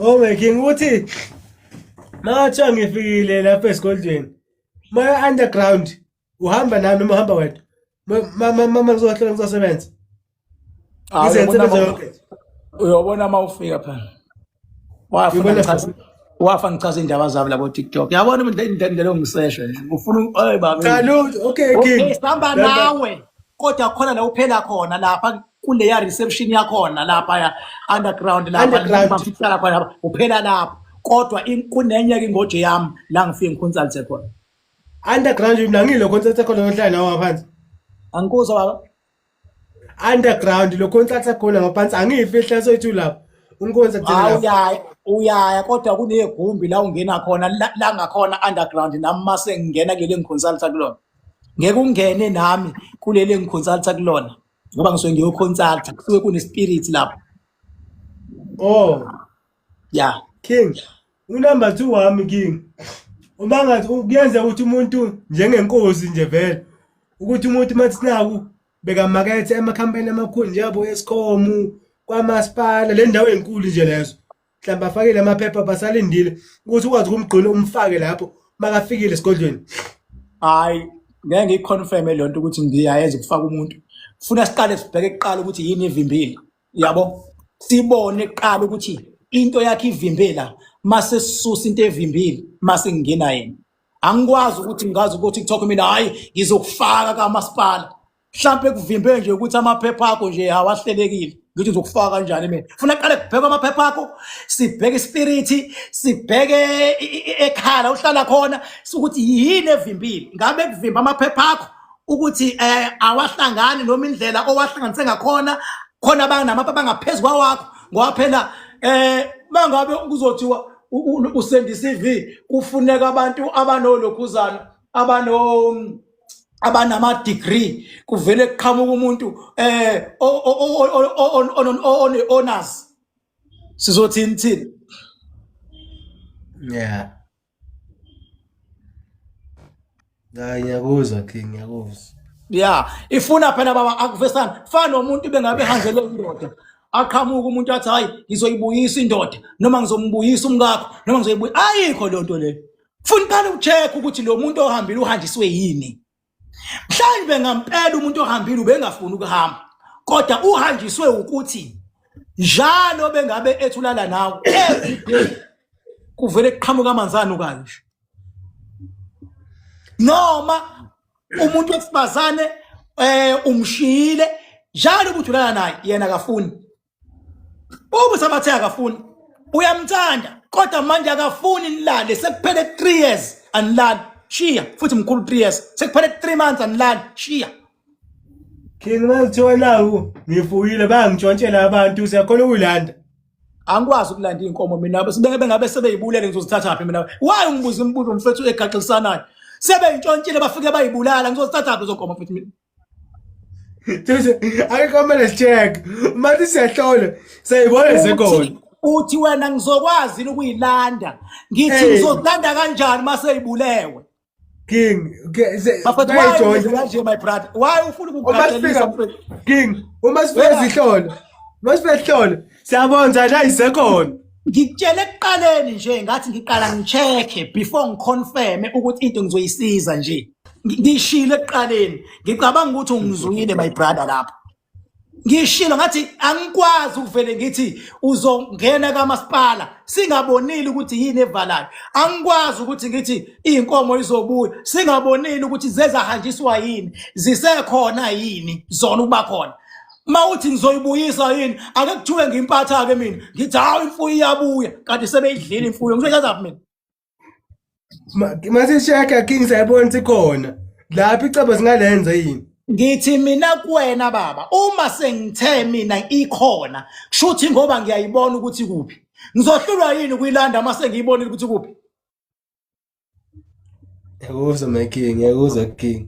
Oh my king, uthi makathiwa ngifikile lapha esigodlweni, moya underground, uhamba nami noma uhamba wedwa? Mama ngizohlola, ngizosebenza. Ah, Ngize uyobona ngisebenze ma- yonke. Uyobona uma ufika phela. Wafuna Uyobona. ngichaze, wafa ngichaza indaba zami labo TikTok. Yabona mina indlela ongisesha nje. Ufuna oy baba. Cha lutho, okay Okay, king. sihamba nawe. Kodwa khona la uphela khona lapha kuleya reception yakhona lapha ya underground lapha Underground. bafika khona lapha uphela lapho. Kodwa kunenye ke ingoje yami la ngifike ngiconsulte khona. Underground mina ngilo concert khona ngohlala nawe ngaphansi. Angikuzwa baba. Underground lo concert khona ngaphansi, angiyifihla soyithu lapho. Ungiconsulte Hayi, lapho. uyaya uyaya, kodwa kunegumbi la ungena khona la ngakhona underground, nami mase ngingena kuleli ngiconsulta kulona. Ngeke ungene nami kuleli ngiconsulta kulona ngoba ngisuke ngiyoconsulta, kusuke kune spirit lapho. Oh, Yeah. King. Unumber 2 wami king. Uma ngathi kuyenzeka ukuthi umuntu njengenkosi nje vele ukuthi umuntu mathi naku bekamakethe amakhampani amakhulu njengabo Eskom, kwamasipala, le ndawo enkulu nje lezo, mhlawumbe afakile amaphepha, basalindile ukuthi ukwazi ukumgqina umfake lapho makafikile esigodlweni. Hayi, ngeke ngiyiconfirm le nto ukuthi ngiyayenza ukufaka umuntu. Funa siqale sibheke kuqala ukuthi yini evimbile. Yabo? Sibone kuqala ukuthi into yakhe ivimbe la, mase sisusa into evimbile, mase ngingena yena. Angikwazi ukuthi ngazi ukuthi TikTok mina hayi ngizokufaka kamasipala. Mhlampe kuvimbe nje ukuthi amaphepha akho nje awahlelekile. Ngithi ngizokufaka kanjani mina? Funa qale kubhekwe amaphepha akho, sibheke ispiriti, sibheke ekhala uhlala khona, ukuthi yini evimbile. Ngabe kuvimba amaphepha akho ukuthi awahlangani noma indlela owahlanganise ngakhona, khona abanamapha bangaphezulu kwawakho, ngoba phela mangabe kuzothiwa usend CV kufuneka abantu abanolokhuzana, abanama degree, kuvele kuqhamuka umuntu one honors, sizothini thina? Yeah. Hayi, ngiyakuzwa king, ngiyakuzwa. Yeah, ifuna phela baba akuvesana. Fana nomuntu bengabe ehanjelwe indoda. Aqhamuka umuntu athi hayi ngizoyibuyisa indoda noma ngizombuyisa umkakho noma ngizoyibuya. Ayikho le nto leyo. Funa qala ucheck ukuthi lo muntu ohambile uhanjiswe yini. Mhlawumbe ngampela umuntu ohambile ubengafuni ukuhamba. Kodwa uhanjiswe ukuthi njalo bengabe ethulala nawe every day kuvele kuqhamuka amanzi anukayo nje. Noma umuntu wesifazane umshiyile njalo ukuthi ulala naye, yena akafuni. Uma usabathe akafuni, uyamthanda kodwa manje akafuni nilale, sekuphele 3 years anilali, shiya futhi mkhulu 3 years, sekuphele 3 months anilali, shiya. King, makuthiwa naku ngifuyile bayangitshontshela abantu, siyakhona ukuyilanda? Angikwazi ukulanda iy'nkomo mina, bengabe sebeyibulele ngizozithatha phi mina? Why ungibuza imibuzo mfethu egaxisanayo? Sebeyintshontshile bafike bayibulala, ngizozithatha phi lezo nkomo mfethu mina? Akekho kumele si-check. Mathi siyahlola, siyayibona zekhona. Uthi wena ngizokwazi ukuyilanda, ngithi Hey. ngizozilanda kanjani uma seyibulewe? King, Bafethu, why bayayitshontshela. ubuza kanje my brother? Why ufuna Uma ukugaxelisa sifika mfethu? King, uma sifika Wena. sihlola. Uma sifika sihlola, siyabona ukuthi ayisekhona. Ngikutshele ekuqaleni nje ngathi ngiqala ngi-check before ngiconfirme ukuthi into ngizoyisiza nje. Ngishilo ekuqaleni, ngicabanga ukuthi ungizwile my brother lapho. Ngishilo ngathi angikwazi ukuvele ngithi uzongena kamasipala singabonile ukuthi yini evalayo. Angikwazi ukuthi ngithi inkomo izobuya singabonile ukuthi zezahanjiswa yini, zisekhona yini zona ukuba khona. Mawuthi ngizoyibuyisa yini, ake kuthiwe ngimpatha ke mina ngithi hawu imfuyo iyabuya kanti sebeyidlile imfuyo, ngizoyenza mina? Mase shaka King, siyayibona ukuthi ikhona. Lapho icebo singalenza yini? Ngithi mina kuwena baba, uma sengithe mina ikhona, kushuthi ngoba ngiyayibona ukuthi kuphi. Ngizohlulwa yini ukuyilanda uma sengiyibonile ukuthi kuphi? Ngiyakuzwa my king, ngiyakuzwa king.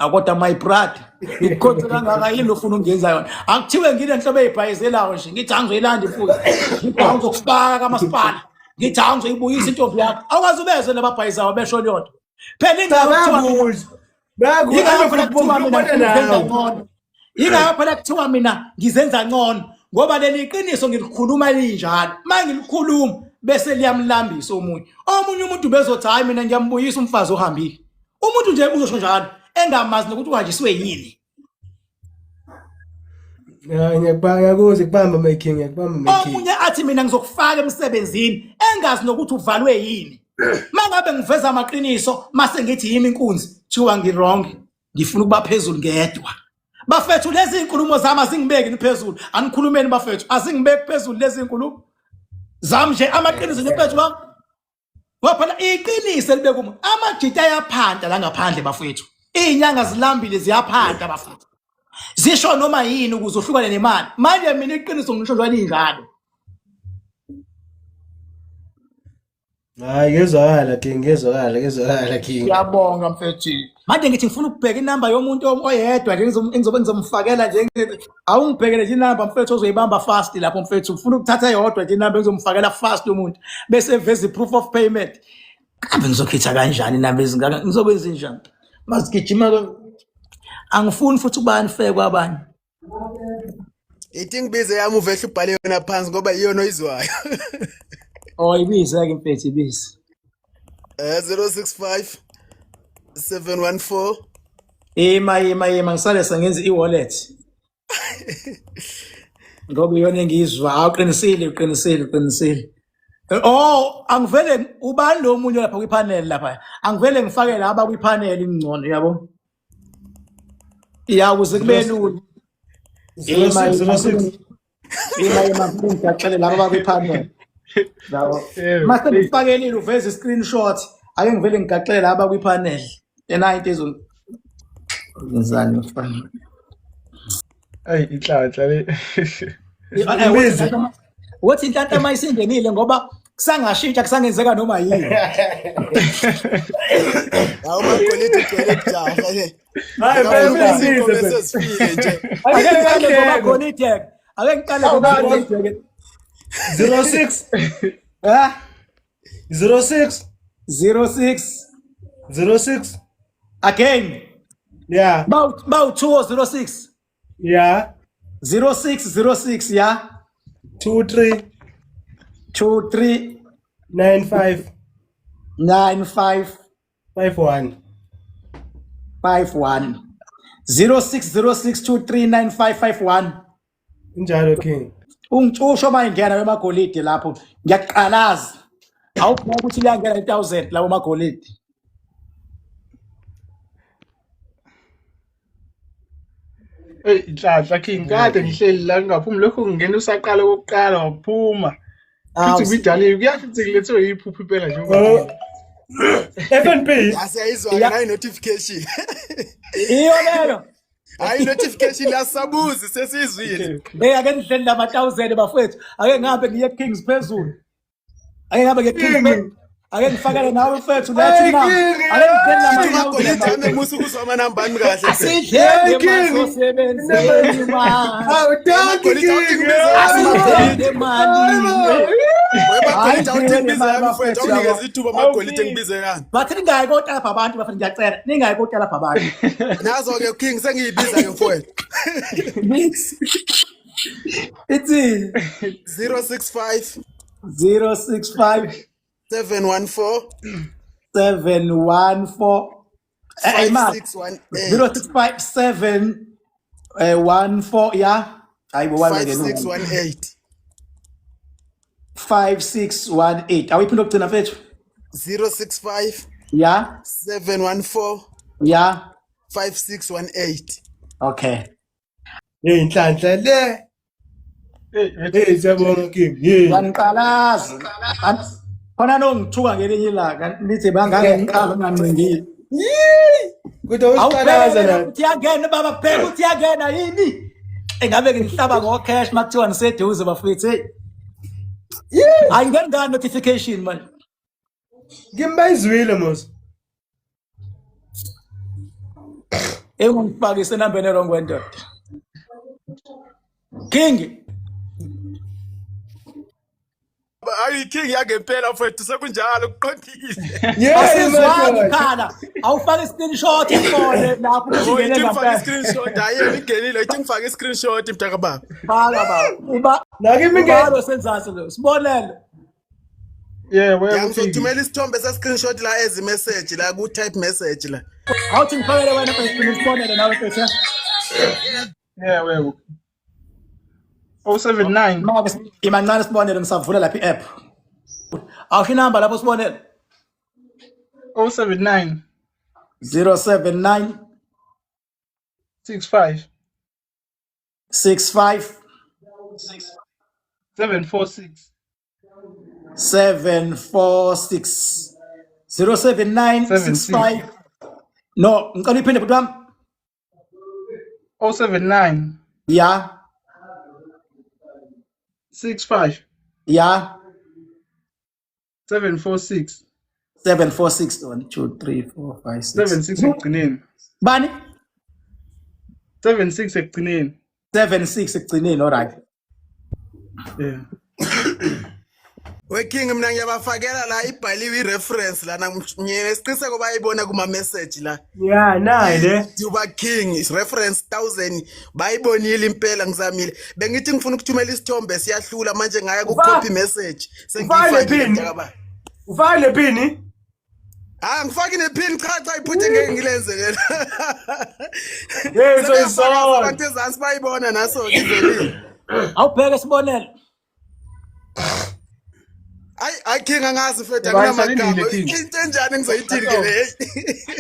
Akodwa my brother, ngikukhonze kangaka yini ufuna ungenza yona? Akuthiwe nginenhlobo eyibhayizelayo nje, ngithi angizoyilanda imfuyo, ngithi angizokufaka kamasipala, ngithi angizoyibuyisa intombi yakho. Awukaze ubezwe nababhayizayo besho leyo nto. Phela ingakho kuthiwa mina Bayakuzwa. Bayakuzwa Yingakho phela kuthiwa ubona mina ngizenza nawe. ngcono. Yingakho phela kuthiwa mina ngizenza ngcono. Ngoba leli qiniso ngilikhuluma linjalo. Uma ngilikhuluma bese liyamlambisa omunye. Omunye umuntu bezothi hayi mina ngiyambuyisa umfazi ohambile. Umuntu nje uzosho njalo engamazi nokuthi uhanjiswe yini. Ya ngiyakuzwa kubamba my king, ngiyakubamba my king. Omunye athi mina ngizokufaka emsebenzini engazi nokuthi uvalwe yini. Mangabe ngiveza amaqiniso mase ngithi yimi inkunzi kuthiwa ngi-wrong ngifuna ukuba phezulu ngedwa. Bafethu lezi inkulumo zami azingibeki phezulu. Anikhulumeni bafethu azingibeki phezulu lezi inkulumo zami nje amaqiniso nje mfethu wami. Ngoba phela iqiniso elibeka umuntu amajita ayaphanta la ngaphandle bafethu. Izinyanga zilambile ziyaphanta bafethu. Zisho noma yini ukuze uhlukane nemali. Manje mina iqiniso ngisho njalo injalo. Hayi ngezwakala king, ngezwakala, ngezwakala king. Ngiyabonga mfethu. Manje ngithi ngifuna ukubheka inamba yomuntu oyedwa nje ngizobe ngizomfakela nje awungibhekele nje inamba mfethu ozoyibamba fast lapho mfethu ufuna ukuthatha eyodwa nje inamba engizomfakela fast umuntu bese eveza i-proof of payment. Kambe ngizokhitha kanjani inamba ezingaka ngizokwenza njani? Mazigijima angifuni futhi ukuba unfair kwabanye. Ithi ngibize yami uvehle ubhale yona phansi ngoba iyona oyizwayo. Oh ibize ke mfethu ibize. 065 714 Ima ima ima ngisale sengenza i-wallet. Ngoba iyona engiyizwa awuqinisile uqinisile uqinisile. Oh angivele ubani lo munye lapha kwipanel lapha angivele ngifake laba kwipanel ingcono yabo. Ya ukuze kube lula. 0606 Ima ima ngiyaxele laba bakwipanel. Yabo. Mase ngifakelile uveza i-screenshot ake ngivele ngigaxele laba kwipanel. Ena into ezo ngenzani mfana. Ayi inhlanhla le. Wothi inhlanhla uma isingenile ngoba kusangashintsha kusangenzeka noma yini. Hawu magolide ugcwele kujaha le. Hayi vele Izinkomo sezifile nje. Ake ngiqale ngomagolide. Ake ngiqale ngomagolide. 06 Eh 06 06 06 again. Yeah. Bawu bawu 2006 Yeah. 0606 ya 2 3 2 3 9 5 9 5 5 1. 5 1 0606239551 Injalo king. Ungitshusho uma ingena wemagolide lapho ngiyaqalaza awubheka ukuthi liyangena i-1000 lawo magolide. Eyi inhlanhla king kade ngihleli la ngingaphumi lokhu ngingena usaqala kokuqala waphuma. Futhi ngidaliwe kuyasho ukuthi ngilethwe iphupho impela nje. Oh. FNB Asiyayizwa nayi notification. Iyo leyo. Hayi notification lasabuzi sesizwile. Hey ake nidleni lama 1000 bafethu. Ake ngihambe ngiye Kings phezulu. Ake ngihambe ngiye Kings phezulu. Ake ngifakele nawe mfethu lethi na. Ake ngidleni lama Ithi magolide ami musa ukuzwa amanamba ami kahle. Asidleni masosebenzeni ma. Awu dankie Magolide awuthi king. ngibize yami. Asidleni mali. Wemagolide awuthi ngibize yami mfethu awunikeze ithuba magolide ngibize yami. Bathi ningayi kotalapha abantu bafethu ngiyacela. Ningayi kotalapha abantu. Nazo ke king sengiyibiza ke mfowethu. Mix. Ithi 065 065 714 714 eh ma 5618 0657 14 ya hayi bo 5618 5618 awuyiphinde okugcina mfethu 065 ya 714 ya 5618 okay. Hey inhlanhla le. Hey siyabonga king. Hey. Ngiqalaza khona nongithuka ngelinye ilanga nithi bangake ngiqala nganqindile. Kodwa usiqalaza la. Awubheke ukuthi iyangena baba bheka ukuthi iyangena yini. Engabe ngihlaba ngo cash makuthiwa niseduze bafethu hey. Ayingeni ngani notification manje. Ngimbayizwile mos. Engungifakise enambeni wrong wendoda. King. Hayi king yangempela mfethu sekunjalo kuqondile. Yeah, Asizwanga madoda. ikhala. Awufake i-screenshot ibone lapho ukuthi Oh, ingene ithi ngifake ngempela. i-screenshot. Hayi yena ingenile, ithi ngifake i-screenshot mntakababa. Faka baba. Uba Nakimi ubalo ingene. senzase lo. Sibonele. Yebo, Ya yebo King. ngizothumela isithombe se-screenshot la as message la ku type message la. Awuthi ngifakele wena mfethu sibonele nawe mfethu. Yebo, yebo. 079 Manje imancane sibonele ngisavula lapha i-app. Awusho inamba lapho sibonele. 079 079 65 65 746 746 079 76 65. No, ngicela uyiphinde bhuti wami. 079 Ya, 65 ya. 746 746 1 2 3 4 5 6. 76 ekugcineni. Bani? 76 ekugcineni. 76 ekugcineni, all right. Yeah. We king mina ngiyabafakela la ibhaliwe i-reference lana nginesiqiniseko bayibona kuma message la. Ya, nayi le. Duba King is reference 1000 bayibonile impela ngizamile. Bengithi ngifuna ukuthumela isithombe siyahlula manje ngaya ku copy message. Ufake Sengiyifakile pin. mntakababa. Ufake le pin. Ah ngifake ne-pin cha cha iphuthe ngeke ngilenze lelo. Hey, so Sebeyafakaza isona. abantu ezansi bayibona naso ivelile. Awubheke sibonele. Ayi ayi king angazi mfethu Hayi, anginamagama. salindile, King. Into enjani ngizoyithini ke le?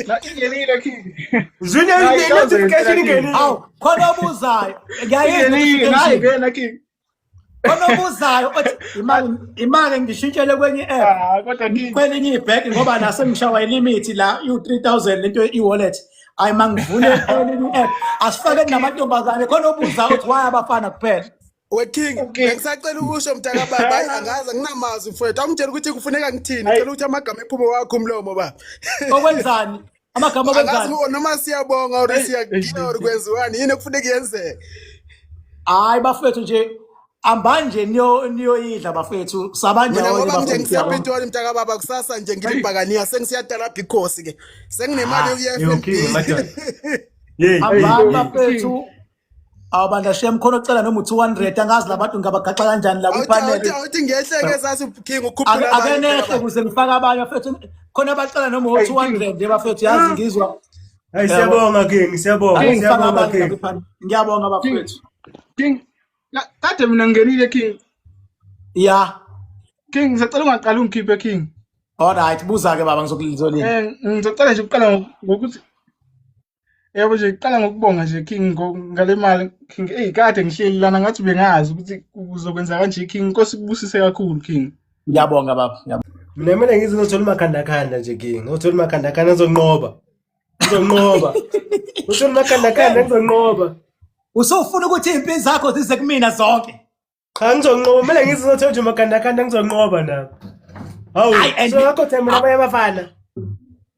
La ingenile King. Zwine Hayi, i notification King. ingenile. Awu, khona obuzayo. Ngiyayizwa Ingenile, nayi notification. ngena King. Khona obuzayo othi imali imali ngishintshele kwenye i-app. Ah, kodwa King. Kwelinye ibhenki ngoba la sengishawa ilimit la iwu-3000 lento i-wallet. Ayi mangivule elinye i-app. Asifake namantombazane khona obuzayo uthi why abafana kuphela. We king, Okay. bengisacela ukusho mntakababa, hayi angazi anginamazwi mfethu. Awungitshela ukuthi kufuneka ngithini, Hayi. ngicela ukuthi amagama ephume wakho umlomo baba. Okwenzani? Amagama Angazi okwenzani? noma siyabonga or Hey, siyagila or kwenziwani, yini ekufuneka yenzeke. Hayi bafethu nje ambanje niyo niyoyidla bafethu Mina sabandawonye ngoba nje bafethu siyabonga. ngisepitoli mntakababa kusasa nje ngilibhakaniya sengisiyadalabha ikhosi ke. Senginemali yokuya Yo e-FNB. king madoda. Hey, Hambani hey. bafethu. Awubandla shem khona ocela noma u200 angazi labantu ngabagaxa kanjani la Awuthi kwipanel. awuthi awuthi ngehleke ezasi king ukhuphula Ake abanye ake nehle mntakababa. ukuze ngifake abanye bafethu khona abacela noma Hey, u200 nje bafethu yazi ngizwa. Hayi Yabo. siyabonga king, siyabonga, Ake ngifake siyabonga abanye la king. kwipanel. Ngiyabonga King. bafethu. King. Kade mina ngingenile King. Ya. King ngisacela ungaqali ungikhiphe King. All right, buza ke baba ngizokulizolinda. Ngizocela nje ukuqala ngokuthi yebo nje ngiqala ngokubonga nje King ngale mali King. Eyi kade ngihleli lana ngathi bengazi ukuthi uzokwenza kanje King. Inkosi ikubusise kakhulu King. Ngiyabonga baba. Ngiyabonga. Mina kumele ngize ngizothola umakhandakhanda nje king. Ngizothola umakhandakhanda ngizonqoba. Ngizonqoba. Ngizothola umakhandakhanda ngizonqoba. Usufuna ukuthi impini zakho zize kumina zonke. Cha ngizonqoba, kumele ngize ngizothola nje umakhandakhanda ngizonqoba nami. Hawu, Hayi and so ngakho themba nabanye abafana.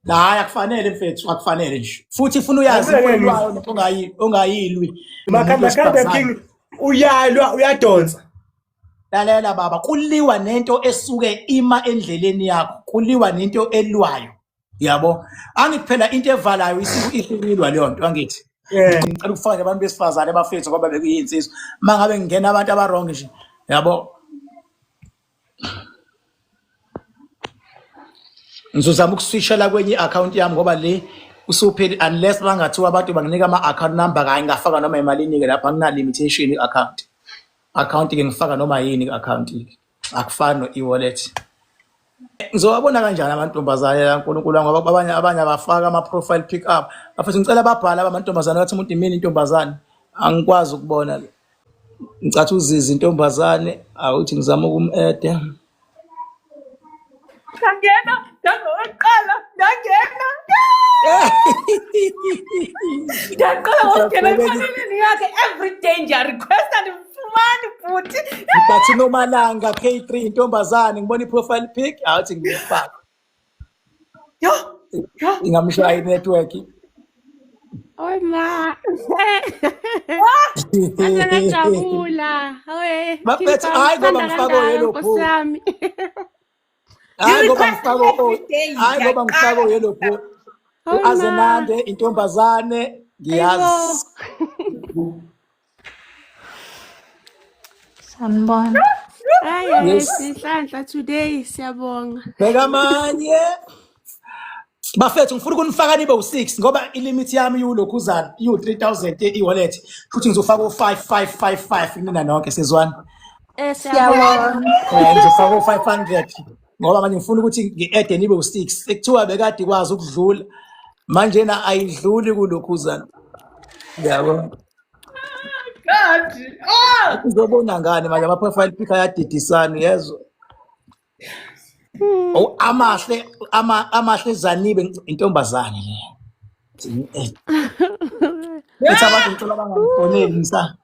Hayi akufanele mfethu, akufanele nje. Futhi ifuna uyazi Kumele into ngeke olwayo nento ongayi ongayilwi nomuntu Makhandakhanda wesifazane. king uyalwa uyadonsa. Lalela baba, kuliwa nento esuke ima endleleni yakho, kuliwa nento elwayo. Yabo? Angithi phela into evalayo isuke ihlulwa leyo nto angithi. Yeah. Ngicela ukufaka nje abantu besifazane bafethu ngoba bekuyinsizwa. Mangabe ngingena abantu abarong nje. Yabo? Ngizozama ukuswitchela kwenye i-account yami ngoba le usupheli unless bangathiwa abantu banginika ama-account number kayi ngafaka noma imalini ke lapha angina limitation i-account. Account ke ngifaka noma yini i-account ke. Akufani no-e-wallet. Ngizowabona kanjani amantombazane la uNkulunkulu wami ngoba abanye abanye abafaka ama-profile pic up. Bafethu ngicela babhale amantombazane bathi umuntu imini intombazane. Angikwazi ukubona le. Ngicathi uzizi intombazane awuthi ngizama ukum-eda. Ngangena, ngangowokuqala, ngangena. Ndiyaqala ngokungena efaneleni yakhe every day ndiyarequesta ndimfumani bhuti. Ngicathi Nomalanga K3 intombazane ngibona i-profile pic awuthi ngiyifaka. Yho, yho. Ingamshaya i-network. Oy ma. Ngaze ngajabula. Oye, King Bafethu Bhaka hayi ngoba ngikuthanda ngifake kangaka oyellow Nkosi bone. yami. Hayi ngoba Ngi-request ngifake every day hayi ngoba ngifake ngiyaqala. oyellow bone. Oy ma. U-Azenande intombazane Ayibo. ngiyazi. Sanibona. Hayi hayi Yes. sinhlanhla today siyabonga. Bheka amanye. Bafethu ngifuna ukunifaka nibe u6 ngoba ilimit yami iwulokhuzana iwu3000 e-wallet. Futhi ngizofaka u5555 nina nonke sezwana. Eh siyabonga. Siyabonga. Ngizofaka u500 ngoba manje ngifuna ukuthi ngi-add nibe u6. Ekuthiwa bekade ikwazi ukudlula manje na ayidluli kulokhuzana. Yabo. God. Oh! Uzobona ngani manje ama profile pic ayadidisana yezwa. Oh amahle ama amahle zanibe intombazane le. Ethi abantu ngicela bangangifoneli ngisa.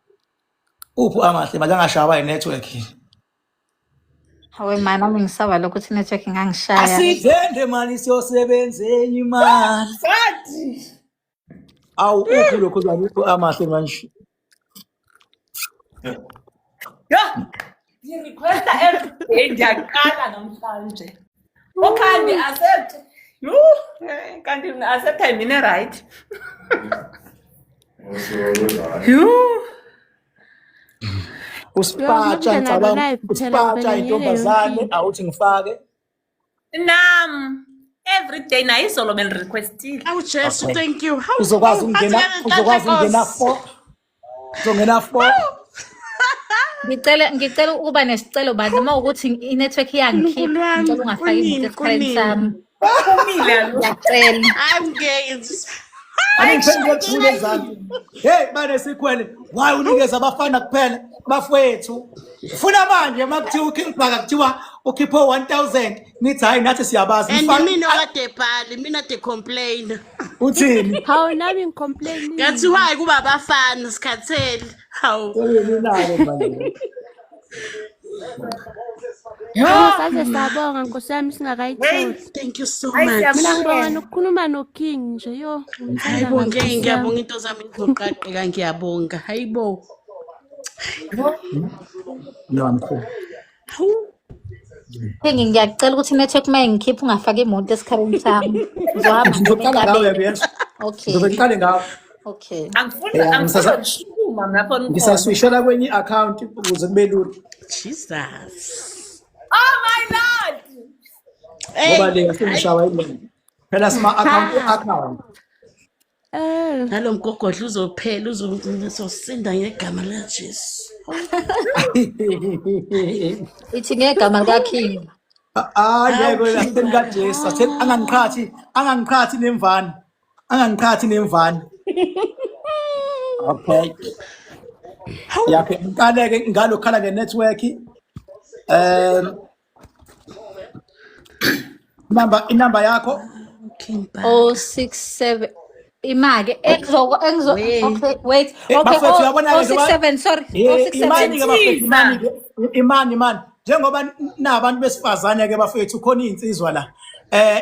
Uphi amahle manje angashawa i-network. Hawe ma nami ngisaba lokho ukuthi network ingangishaya. Asithende mani siyosebenza enye imali. God. Awu uphi lokho zani uphi amahle manje. Yeah. Ngi-requesta every day ngiyaqala namhlanje. Ukhandi accept. Yuh, kanti accept mina right. Yuh. Yo Uspatsha ngokungena lo ngicabanga live phela uspatsha ngivele ngiyeke yonke intombazane into. awuthi ngifake. Nam every day nayizolo bengirequestile. Awu Jesu, Okay. thank you. Hawu Uzokwazi hawu ukungena phansi kanenhlanhla uzokwazi ukungena Nkosi. 4 uzongena 4 Ngicela ukuba nesicelo bandla uma ukuthi i-network iyangikhipha Nkulunkulu wami, ngicela ungafaki imoto kunini esikhaleni kunini. sami. Phumile lo. Ngiyacela. Hayi ngeke. Aningiphendule kuthule ezansi. Hey banesikhwele why unikeza abafana kuphela bafowethu. Funa manje makuthiwa uKing Bhaka kuthiwa ukhiphe 1000 nithi hayi nathi siyabazi And nifaka mina okade ebhali, mina de complain. uthini? Hawu nami ngicomplainile. Ngathi why kuba abafana sikhathele. Hawu. Seninalo manje. Hawu Yo. saze sabonga Nkosi yami Hey, singakayitholi. Thank you so hayi much. Mina ngibonga siyabonga. nokukhuluma noKing nje yo ngimthanda Hayibo kabi ngeke Nkosi yami. ngiyabonga into zami zizoqaqeka ngiyabonga. Hayibo. No mkhulu. Hawu. King ngiyacela ukuthi i-network uma ingikhipha ungafaki imoto esikhaleni sami. Ngizohamba ngime Ngizoqala ngawe entabeni. yes. Okay. Ngizobe ngiqale ngawe. Okay. Angifuni Yeah, angifuni ngisasa nokushukuma mina phone khona. ngisaswishela kwenye i-account ukuze kube lula Jesus. Oh my lord. ngoba Hey, le hayi yasengishawa ile. Phela sima account Ha. account. Eh. nalo mgogodla uzophela uzosinda ngegama likaJesu. Ithi ngegama lika King. Hayi Hawu ngeke King asitheni Bhaka. kaJesu asitheni angangiqhathi angangiqhathi nemvana angangiqhathi nemvana. Okay. Hawu. Yakhe ngiqaleke ngalokhala ngenetwork number inamba yakho King Bhaka. 067 imali engizo engizo We. okay wait okay bafethu oh uyabona ke njengoba 067 sorry Eh 067 imani ke bafethu Thintisa. imani ke imani imani njengoba nabantu besifazane ke bafethu khona izinsizwa la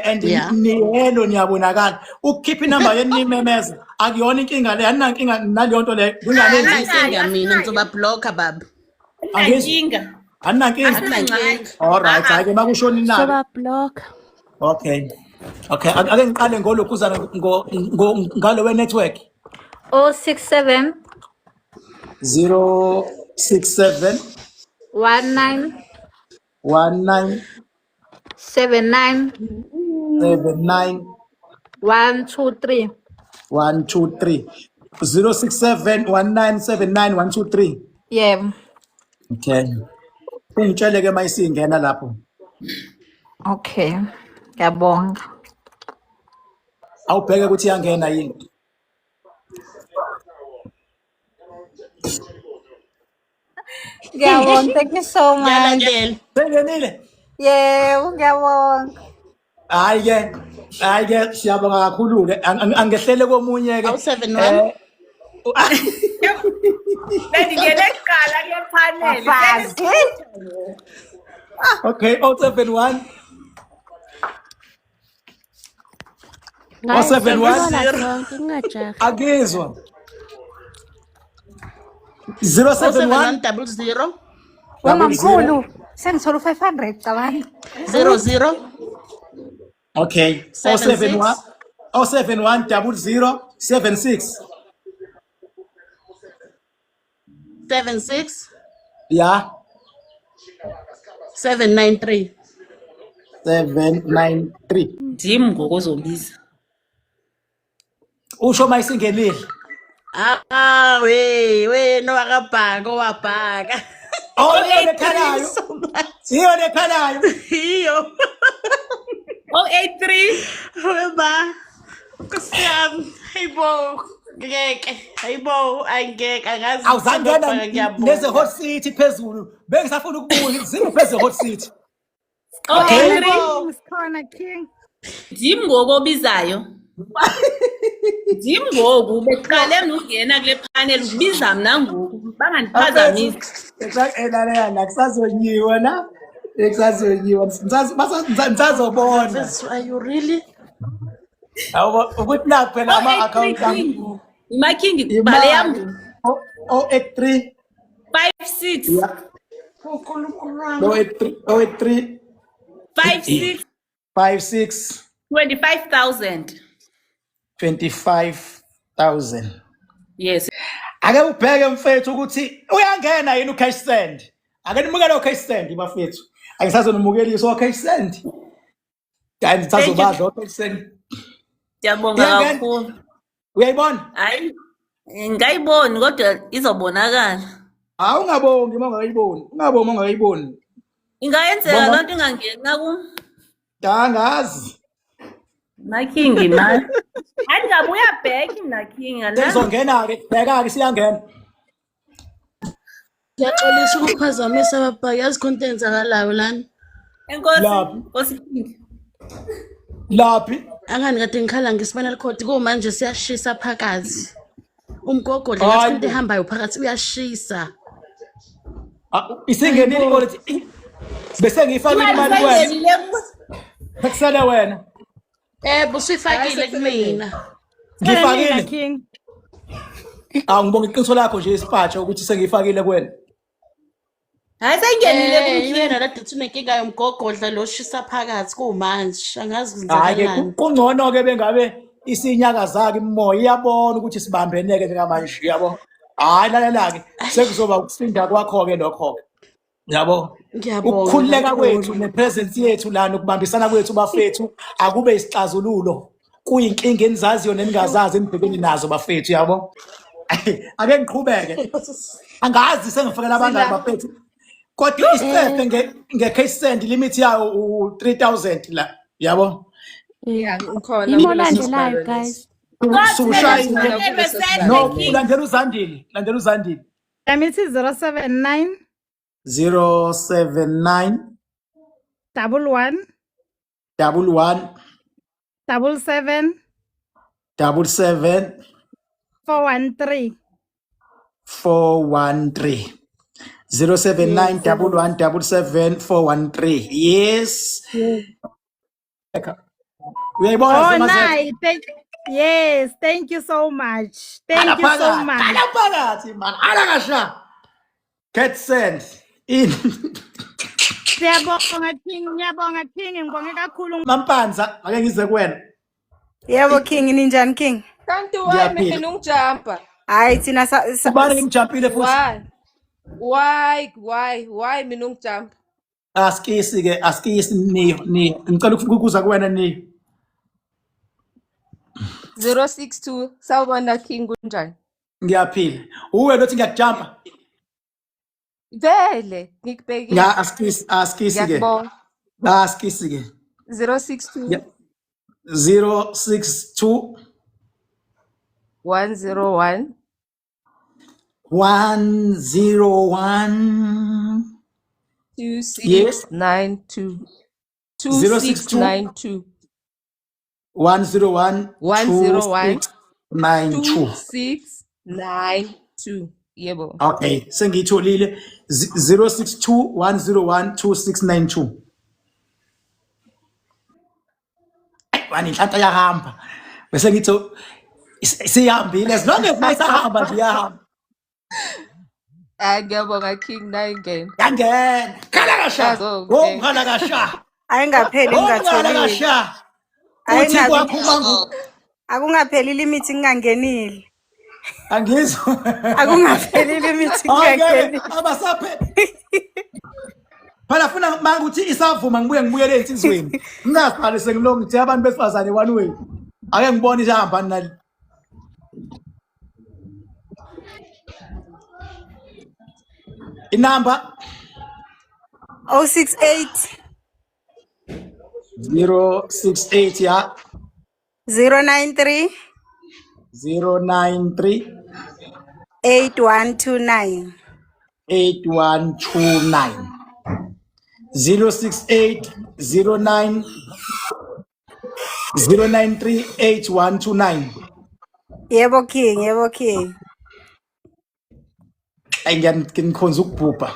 and Yeah. niyelo niyabonakala ukukhipha inamba yenu nimemeza akuyona inkinga le aninankinga naleyo nto leyo kunganenzisi Asinayo, Anginankinga mina asinayo. ngizoba-blocka baba. angizwa Asinankinga. aninankinga Asinangxaki. all right Ah ah. hayi ke makushoni nalo Soba block. okay okay ake ngiqale ngolokhuzana ngalo we network 067 067 19 19 79 79 123 1 2 3 067 1979 1 2 3 yebo okay ungitshele ke mayisingena lapho okay ngiyabonga awubheke ukuthi iyangena yini ngiyabonga thank you so much Ngiyalandela. sengenile yebo ngiyabonga hayi ke hayi ke siyabonga kakhulu ke angehlele komunye ke Awu 71. Bengingene kuqala kule panel. bafazi okay 071 Hayi 071 siyathola 0. sonke kungajahi. Akizwa. 071 071 00 00. Wemamkhulu, sengithola u-500 cabanga. 00 Okay. 76 071 071 00 76. 76 Yeah. 793. 793. Ndim ngoku ozobiza. Usho mayisingenile. Ah, we we no akabhaka owabhaka. Oh, iyo Thank you lekhalayo. so much. Iyo lekhalayo. Iyo. 083 Weba. Nkosi yami. Hayibo. Ngeke. Hayibo, angeke angazi Awuzangena ngibhaka neze ngiyabonga. hot city phezulu. Bengisafuna ukubuza ziphi phezulu hot city. Okay. 083 Hayibo. Sikhona King. ndim ngoku obizayo. Ndim ngoku beqale mna ungena kule panel ubiza mna ngoku Afethu bangandiphazamisi. elalela kusazonyiwa la. Kusazonyiwa. Nisazobona. Mfethu, are you really? Yabo ukuthi nakho phela ama 083 account ami King. Ima King bhale yam imali 083 56 yeah uNkulunkulu wami. 083 083 56 56 25,000. 25,000. Yes. Ake ubheke mfethu ukuthi uyangena yini ucash send. Ake nimukele ucash send bafethu. Angisazonimukelisa ucash send. Hayi Thank you. ngisazobadla ucash send. Siyabonga Iyangena. kakhulu. Uyayibona? Hayi ngayiboni kodwa izobonakala. Hawu ungabongi uma ungakayiboni. Ungabongi uma ungakayiboni. Ingayenzeka Bonga loo nto ingangena ku angazi. Making mani. Hayi ngabuya back mna King andazi. Sengizongena ke bheka ke siyangena. Ngiyaxolisa ukuphazamisa baba, yazi khona into eyenzakalayo lana. Enkosi, Laphi? Nkosi King. Laphi? Angani kade ngikhala nge-spinal cord kumanje siyashisa phakathi. Umgogodla ngathi Hayi into bo. ehambayo phakathi uyashisa. Ah, Isingenile Hayibo. i-wallet. Bese ngiyifakile Imali imali kuwena. seyingenile kuwe. Sekusele wena. Eh, Hayi usuyifakile sekusele mina. kumina. Sele mina Ngifakile. King. Awu ngibonga iqiniso lakho nje isipatsha ukuthi sengiyifakile kuwena. Hayi seyingenile Eh, kum King. iwena lade uthi unenkinga yomgogodla lo shisa phakathi kumanje. Angazi Hayi ke kwenzakalani. kungcono ke bengabe isinyakaza ke imoya iyabona ukuthi sibambeneke njengamanje yabo. Hayi lalela ke sekuzoba ukusinda kwakho ke lokho ke. Yabo. Ngiyabonga Ukukhululeka kwethu kakhulu. nepresence yethu lana ukubambisana kwethu bafethu akube isixazululo kuyinkinga enizaziyo neningazazi enibhekene nazo bafethu yabo. Ake ngiqhubeke. Angazi sengifakela abangaki Sila. bafethu. Kodwa isicefe Eh, nge-cash send limit yawo u-3000 la yabo. Ya, ngikhona Yimi kuleso olandelayo sibalo leso. guys. Kodwa Sushayile. Ngikhona kumele kuleso sende sibalo No, leso. King. ulandela uZandile, landela uZandile. Yami ithi 079 079 11 11 77 77 413. 413. 079 yes. 11 77 413. Yes. Yes. Uyayibona Oh, Zemazet? nice. Thank Yes, thank you so much. Hala Thank you so phakathi, much. hala phakathi man, hala kasha. Get send. In. Siyabonga King, ngiyabonga King, ngibonge kakhulu. Mampanza, ake ngize kuwena. Yebo King, ninjani King? Kanti why Ngiyaphila. mina ungijampa? Hayi thina Ubani ngimjampile futhi? Why? Why? Why? Why mina ungijampa? Asikisi ke, asikisi niyo, niyo. Ngicela ukuza kuwena niyo. 062 sawubona King kunjani? Ngiyaphila. Uwe lothi ngiyakujampa. Vele ngikubhekile. Ya asikisi, asikisi ke. Ngiyakubona. Asikisi ke. 062 Ya 062 101 101 Yes. 2692 062 2692 101 101 2692. 2692 yebo. Okay, sengiyitholile 062 101 2692. Wani inhlanhla yahamba. Bese ngithi sihambile as long as mayisahamba nje iyahamba. Hayi ngiyabonga King nayo ingena. Yangena. Khala kasha. Nazo-ke. Wongikhala kasha. Ayingapheli Wongikhala ngingatholile. kasha. Uthi Ayingabi kwakho mangu akungapheli limithi ngingangenile. Angizwa. Akungapheli limithi Hayi ngeke ngingangenile. abasaphe. Phela funa manguthi isavuma ngibuye ngibuyele ensizweni. Ngingaziqali sengilonga ngithi abantu besifazane one way. Ake ngibone isahamba nali. Inamba 068 068 ya 093 093 8129. 8129 068 09 093 8129. Yebo King, yebo King. Ayi ngikhonza ukubhubha.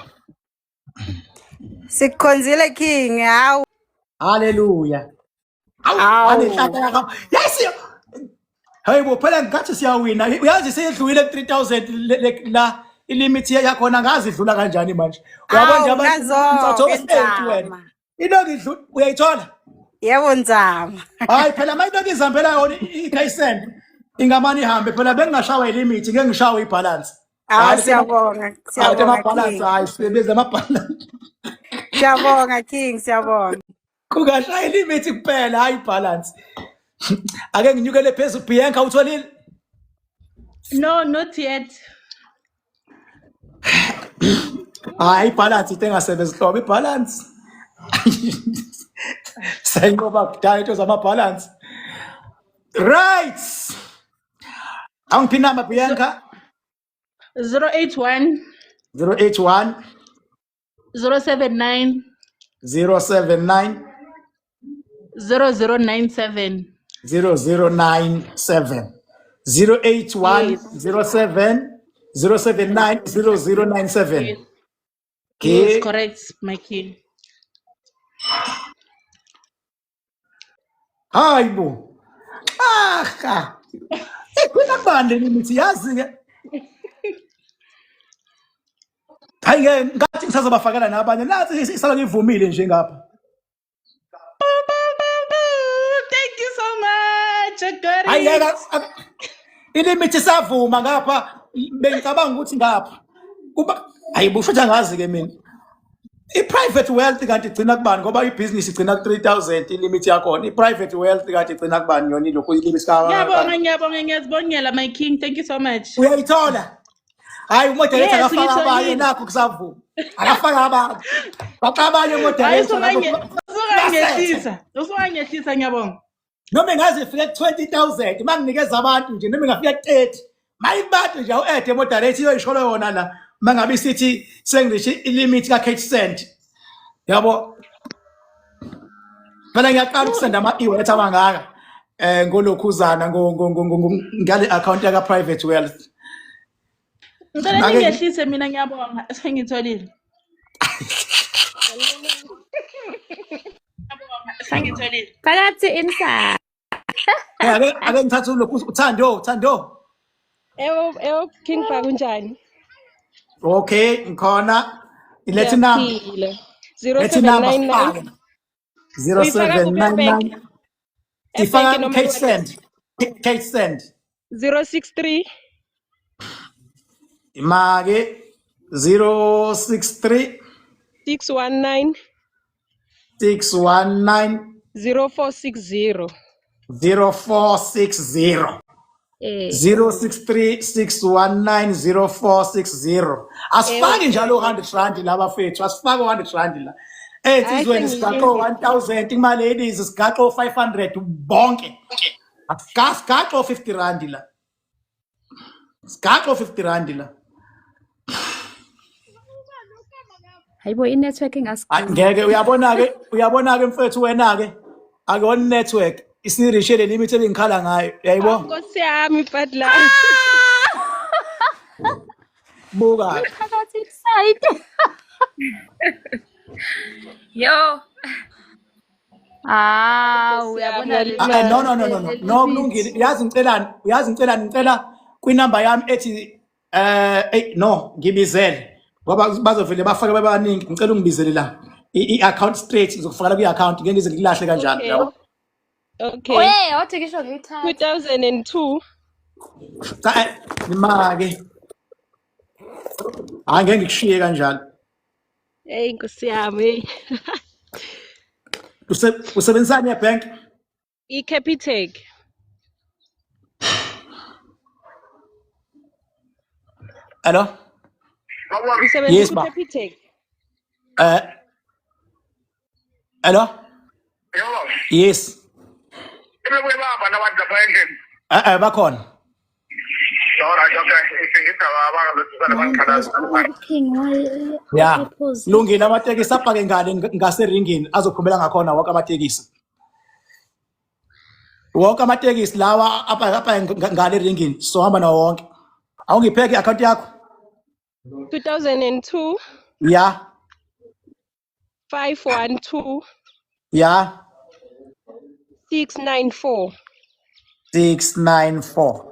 Sikukhonzile King, hawu. Hallelujah. Awu Hawu. anenhlanhla yakho. Yes. Hey bo phela ngathi siyawina. Uyazi seyedlulile ku 3000 la ilimit yakhona ngazi idlula kanjani manje. Uyabona nje Awu abantu nazo-ke mthatho wesi-8 wena. Nzama. Into idlula uyayithola? Yebo Nzama. Hayi phela mayinto izihambela yona i-Kaysen ingamane ihambe phela bengingashawa ilimit ngeke ngishawe ibalance. Awu Hayi siyabonga, hayi siyabonga ama-balance King. hayi sisebenza ama-balance. Siyabonga King, siyabonga. Kungashaya ilimit kuphela hayi ibalance. Ake nginyukele phezulu Bianca utholile? No, not yet. Hayi ibalance into engasebenzi hlobo ibalance. Sayinqoba kudala into zama-balance. Right. Angiphi inamba Bianca? 081 081 079 079 0097. 0097 081 Yes. 07 079 0097. Yes. Yes, Okay. correct, my king. Hayi bo. Aha. Ikhona kubani le mithi yazi ke. Hayi ngeke ngathi ngisazobafakela nabanye nathi isala ngivumile nje ngapha. Thank you so much. I got Hayi it. ngeke ilimithi isavuma ngapha bengicabanga ukuthi ngapha. Kuba hayi bo futhi angazi ke mina. I-private wealth kanti igcina kubani ngoba ibhizinisi igcina ku-3000 ilimit yakhona. I-private wealth kanti igcina kubani yona ilokhu ilimit ka Ngiyabonga, ngiyabonga, ngiyazibongela my king. Thank you so much. Uyayithola? Hayi umoderator Yes, akafaka abanye ngitholile. nakho kusavuma. Akafaka abanye. Baxa abanye Hayi umoderator lapho basethe. usungangehlisa. Usungangehlisa ngiyabonga. Noma ingaze ifike ku-20,000 manginikeza abantu nje noma ingafika ku-30. Mayikubantu nje awu-add moderator iyoyisholo yona la. Mangabe isithi sengirishe ilimit ka-cash send. Yabo phela ngiyaqala ukusenda ama-e-wallet amangaka ngolokhuzana ngale account yaka private wealth. Ngicela Ake ningehlise mina ngiyabonga. Sengitholile. Ngiyabonga. Sengitholile. Phakathi inside. Ake ngithathe ulokhu uThando, Thando. Ewo, ewo King Bhaka kunjani? Okay, ngikhona. Ilethe inamba. Ngiyaphila. Lethe inamba 0799 sifake. Uyifaka kuphi ebhenki? 0799 ifaka Ebhenki noma Kate e-wallet? Send. Kate Send. 063 Imake 063 619 619 0460. 0460. Eh. 063 619 0460. Ewo Asifaki njalo King. 100 rand la bafethu, asifaki 100 rand la. Hayi Ensizweni sigaxo sengiyile. 1000 kuma ladies sigaxo 500 bonke. Asigaxo 50 rand la. Sigaxo 50 rand la. Hayibo i-network Hayi ingasigcina. ngeke uyabona ke uyabona ke mfethu wena ke akuyona network isirishe le limit ebengikhala ngayo Awu uyayibo Nkosi yami Fadla. buka Phakathi inside. Yo. Hawu Nkosi yami uyabona ngale leli Ah, eh, no mali. no no no no leli no bithi. kulungile. Uyazi ngicelani? Uyazi ngicelani? Ngicela kwinamba yami ethi eh no ngibizele ngoba bazovele bafake babaningi. Ngicela ungibizele la. I-account straight ngizokufakela kwi-account ngeke ngize ngikulahle kanjalo Okay. yabo. Okay. We, wathi ngisho ngiyithatha. 2002 Cha nimake. Hayi ngeke ngikushiye kanjalo. Hey Nkosi yami. Hey. Usebenzisani ebank? I-Capitec. Hello? Yes Ngisebenzisa ba. u-Capitec. Hello? Yes. Bakhona. King why Ya. iphuze. Lungile amatekisi apake ngale ngaseringini azophumela ngakhona wonke amatekisi. Wonke amatekisi lawa apake ngale eringini sohamba nawo wonke. Awungipheke i-account yakho? 2002 Ya. 512 Ya. 694. 694.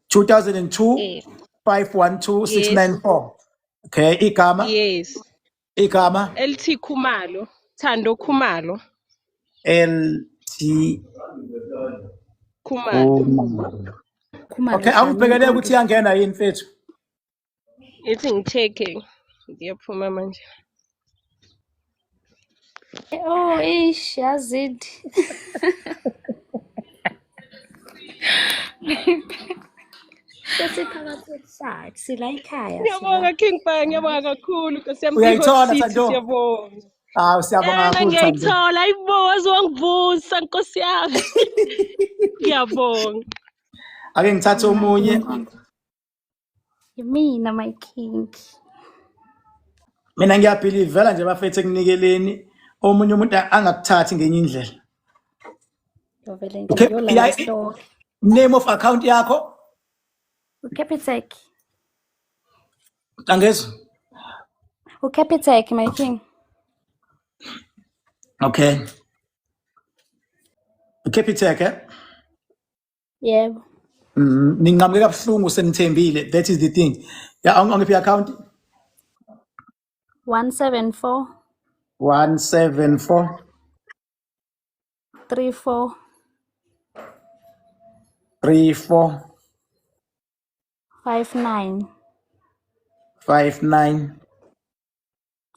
2002 Yes. 512 Yes. 694. Okay, igama Yes. igama LT Khumalo. Thando Khumalo. LT Khumalo. Khumalo. Khumalo Okay, Dlamini awungibhekelele ukuthi iyangena yini mfethu. Ithi ngi-check-e. Ngiyaphuma manje. Oh, ish, yazidi. Sesiphakathi ehlathi, sila ekhaya sila. Ngiyabonga King Bang, ngiyabonga kakhulu Nkosi yami i-Hot Uyayithola City Thando? siyabonga. Hawu siyabonga Yena kakhulu Thando. ngiyayithola ayibo waze wangivusa Nkosi yami. Ngiyabonga. Ake ngithathe omunye. Yimina my king. Mina ngiyabhilivela nje bafethu ekunikeleni omunye umuntu angakuthathi ngenye indlela. Ngiyovele Okay, ngiyolala ya isitokhi. name of account yakho uCapitec. angezwa. uCapitec my king. Okay. Capitec eh? Yebo. Ninqamuke kabuhlungu senithembile. That is the thing. Ya angiphi account 174 174 34 34 59 59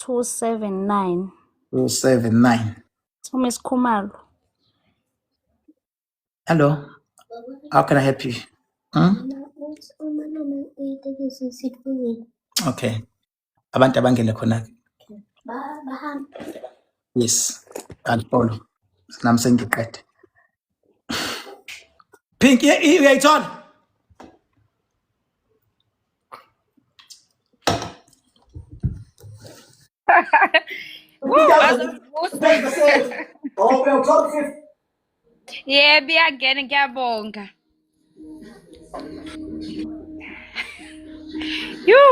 279. 279. Miss Khumalo. Hello. How can I help you? Hmm? Okay. Abantu abangene khona ke. Yes. I'll follow. Nami sengiqede. Pink uyayithola? Woo, wazovusa. Oh, uyawuthola fifth. Yebo iyangena ngiyabonga. Yu!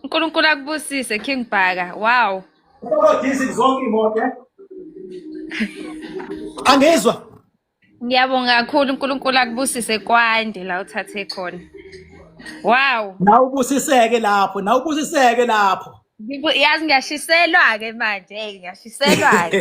uNkulunkulu akubusise King Bhaka. Wow. Diesel zonke imoto. Eh? Angizwa. Ngiyabonga kakhulu uNkulunkulu akubusise kwande la uthathe khona. Wow. Nawe ubusiseke lapho, nawe ubusiseke lapho. Yazi ngiyashiselwa ke manje, hey ngiyashiselwa ke.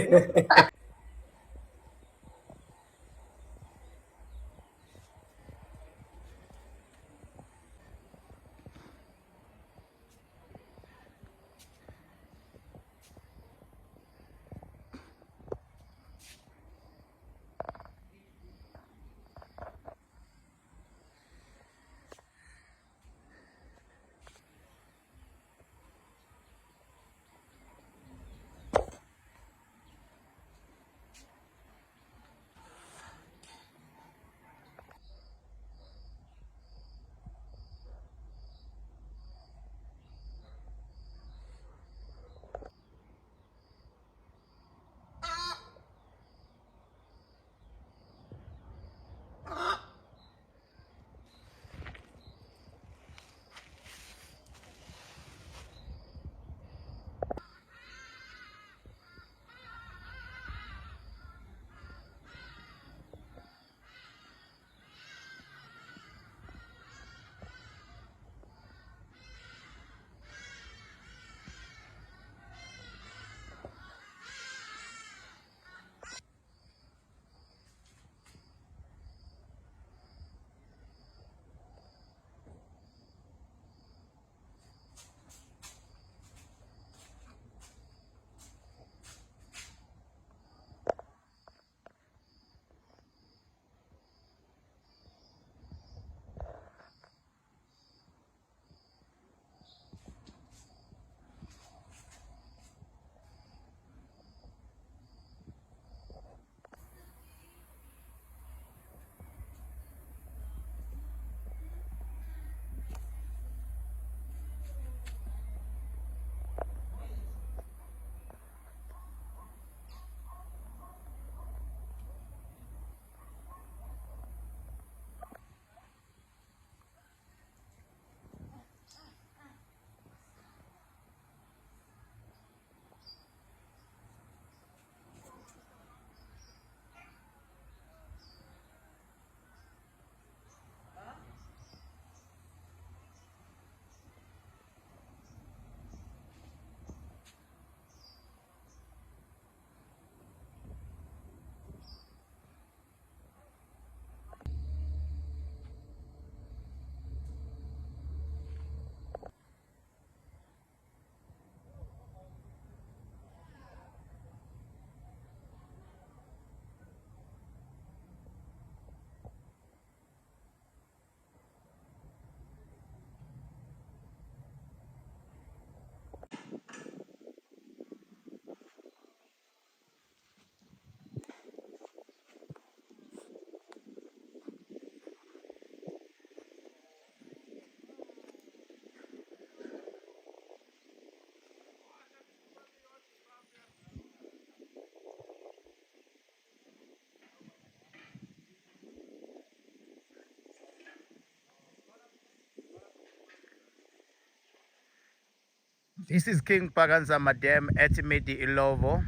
This is King Bhaka Nzama Dam at Midi Ilovo.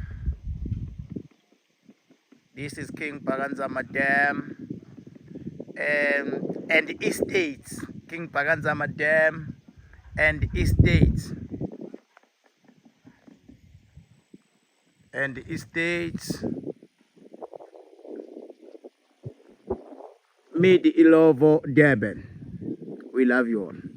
This is King Bhaka Nzama Dam and Estates. King Bhaka Nzama Dam and Estates. And Estates. Midi Ilovo, Durban. We love you all.